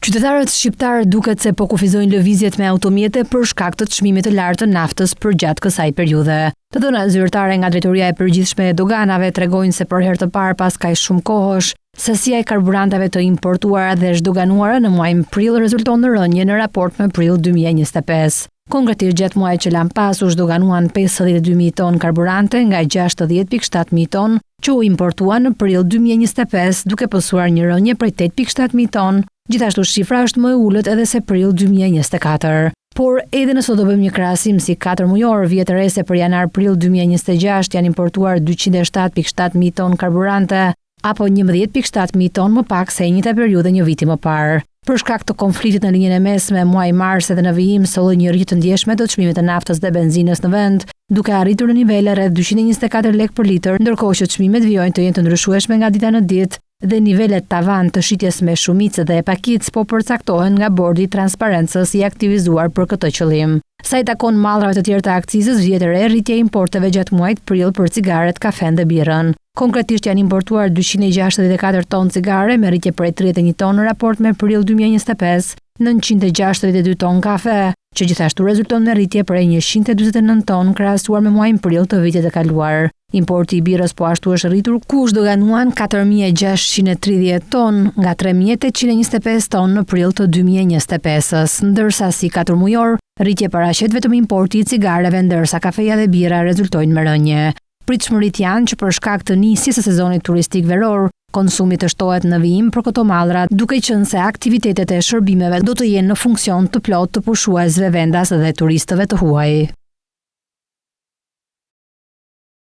Qytetarët shqiptarë duket se po kufizojnë lëvizjet me automjete për shkak të çmimit të lartë të naftës përgjatë kësaj periudhe. Të dhëna zyrtare nga Drejtoria e Përgjithshme e Doganave tregojnë se për herë të parë pas kaq shumë kohësh, sasia e karburanteve të importuara dhe zhdoganuara në muajin prill rezulton në rënie në raport me prill 2025. Konkretisht gjatë muajit që lamë pas u zhdoganuan 52.000 tonë karburante nga 60.7 mijë tonë që u importuan në prill 2025, duke pësuar një rënie prej 8.7 mijë tonë. Gjithashtu shifra është më e ulët edhe se prill 2024. Por edhe nëse do bëjmë një krahasim si 4 mujor, vihet re se për janar prill 2026 janë importuar 207.7 mijë tonë karburante, apo 11.7 mijë tonë më pak se e njëjta periudhë një viti më parë. Për shkak të konfliktit në linjën e mesme, muaji mars edhe në vijim solli një rritje të ndjeshme të çmimit të naftës dhe benzinës në vend, duke arritur në nivele rreth 224 lekë për litër, ndërkohë që çmimet vijojnë të jenë të ndryshueshme nga dita në ditë dhe nivelet tavan të shitjes me shumicë dhe pakicë po përcaktohen nga bordi i transparencës i aktivizuar për këtë qëllim. Sa i takon mallrave të tjerë të akcizës, vihet re rritja e importeve gjatë muajit prill për cigaret, kafen dhe birrën. Konkretisht janë importuar 264 ton cigare me rritje prej 31 ton në raport me prill 2025, 962 ton kafe, që gjithashtu rezulton me rritje prej 149 ton krahasuar me muajin prill të vitit të kaluar. Importi i birrës po ashtu është rritur ku u zhdoganuan 4630 ton nga 3825 ton në prill të 2025-ës, ndërsa si katër mujor, rritje paraqet vetëm importi i cigareve ndërsa kafeja dhe birra rezultojnë me rënie. Pritshmëritë janë që për shkak të nisjes së sezonit turistik veror, konsumi të shtohet në vijim për këto mallra, duke qenë se aktivitetet e shërbimeve do të jenë në funksion të plotë të pushuesve vendas dhe turistëve të huaj.